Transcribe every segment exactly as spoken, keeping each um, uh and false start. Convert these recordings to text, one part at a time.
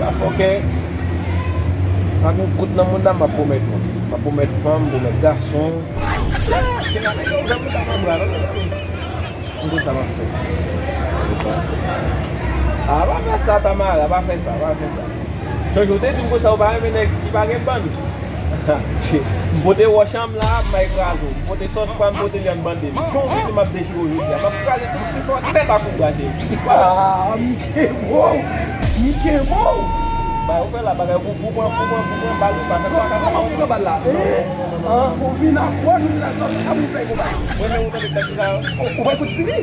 Ok. Pa gen kout nan mond la, m ap pwomèt nou. M ap pwomèt fanm, pwomèt gason. Gen la nèg yo, janm ou ta nan bra, non, mezanmi. M konn sa m ap fè. A, pa fè sa, Tamara, pa fè sa, pa fè sa. Chonje w te di m konsa ou pa renmen nèg ki pa gen bann. M pote wòch an m la, m bay kraze w. M pote sòs pa m, pote vyann bande m. Jan w vini m ap dechire w jodi a. M ap kraze tout sifon tèt ak ou brache. Ah, m kenbe w. M kenbe w. Bay ou fè la bagay pou pou pran pou pran pou pran bal ou pa fè pa ka. Kòman pou pran bal la? Eh? An, ou vin ak wòch, ou vin ak sòs, sa pou fè konbay. Mwen menm ou tande tèt sa yo. Ou bay kout sili.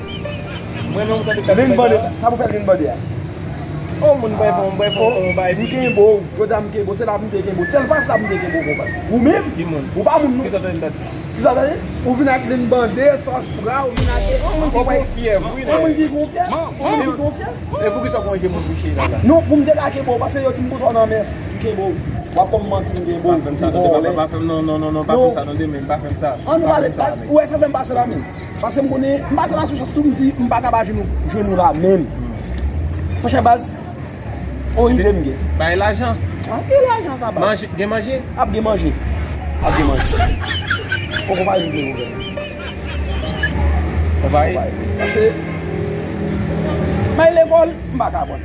Mwen menm ou tande tèt sa yo. Lin bande, sa pou fè lin bande a. O moun bay fon, bay fon, bay. M kenbe w, jodi a m kenbe w, se la pou m te kenbe w. Sèl fwa sa m te kenbe w konbay. Ou menm? Ki moun? Ou pa moun non. Kisa w tande tèt sa? Kisa w tande? Ou vin ak lin bande, sòs pra, ou vin ak. Yon moun ki gon fyèv, wi. Yon moun ki gon fyèv? Yon moun ki gon fyèv? E poukisa w konje moun kouche la la? Non, pou m te ka kenbe w, paske yo di m konsa w nan mès, m kenbe w. W ap ban m manti, m kenbe w. Pa fè m sa, tande, pa, pa fè m, non, non, non, non, pa fè m sa, tande, men, pa fè m sa. Ann pale, ou wè sa fè m pase la menm. Paske m konnen, m pase la sou chans tou, m di, m pa ka pa jwenn ou, jwenn ou la menm. Monchè baz, on ide m gen. Bay lajan. Ah, ki lajan sa, baz? Manje, gen manje? Ap gen manje. Ap gen manje. Poko pa rive, poko. Konpayi? Paske, may lekòl, m pa ka aprann.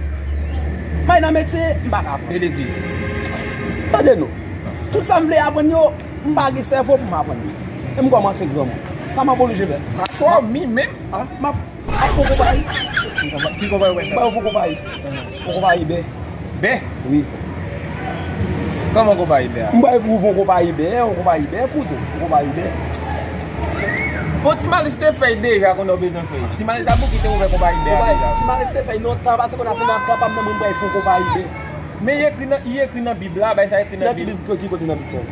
May nan metye, m pa ka aprann. E legliz? Tande non. Tout sa m vle aprann yo, m pa gen sèvo pou m aprann li. E m kòmanse granmoun. Sa m ap oblije fè? Kòmi menm? Ah, m ap, m ap fè yon konpayi. Ki konpayi w pral fè? M pral fè yon konpayi. Yon konpayi bè. Bè? Wi. Kòman konpayi bè a? M pral ouvri yon konpayi bè, yon konpayi bè, kouzen. Yon konpayi bè. Bon, Ti Malis te fè l deja, konnen w bezwen fè l. Ti Malis la pou ki te ouvè konpayi bè a deja. Ti Malis te fè l lontan, paske kounye a se nan tan pa m nan mwen m pral fè yon konpayi bè. Men li ekri nan, li ekri nan Bib la, bay sa ekri nan Bib. Nan ki Bib, ki kote nan Bib sa?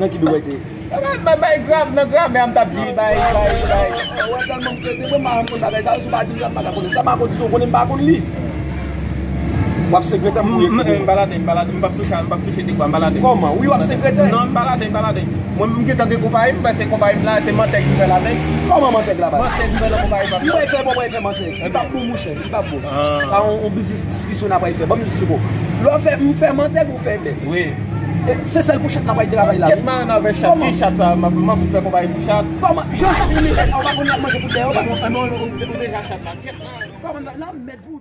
Nan ki Bib w te? Bay, bay, bay, gra-, nan gramè a m t ap di, bay, bay, bay. Ou wè tèlman m krete, mwen pa janm konn bagay sa yo, si w pa di m sa, m pa ka konnen. Sa m pa konn, si w konnen, m pa konn li. W ap sekretè pou ou ekri. M pa ladan, m pa ladan, m p ap touche a, m p ap touche dekwa, m pa ladan. Kòman? Wi, w ap sekretè? Non, m pa ladan, m pa ladan. Mwen, m gentan gen konpayi m, paske konpayi m la, se Mantèg ki fè ladan. Kòman Mantèg la, bay? Mantèg ki fè nan konpayi pa m. Li pral fè, bon, pral fè Mantèg. Li p ap bon, monchè, li p ap bon. Sa yon, yon biznis. Diskisyon n ap pral fè. Ban m esplike w. Lè w fè, m fè Mantèg ou fè bè. Wi. E, se sèl pou chat n ap pral travay la. Kèt marenn avè chat, ki chat sa? M ap, m ap fout fè konpayi pou chat. Kòman? Jan chat renmen bè sa, ou pa konn y ap manje pou bè yo, pa konn. Ou, ou, ou deja chat la. Kèt marenn. Kòman n ap mèt pou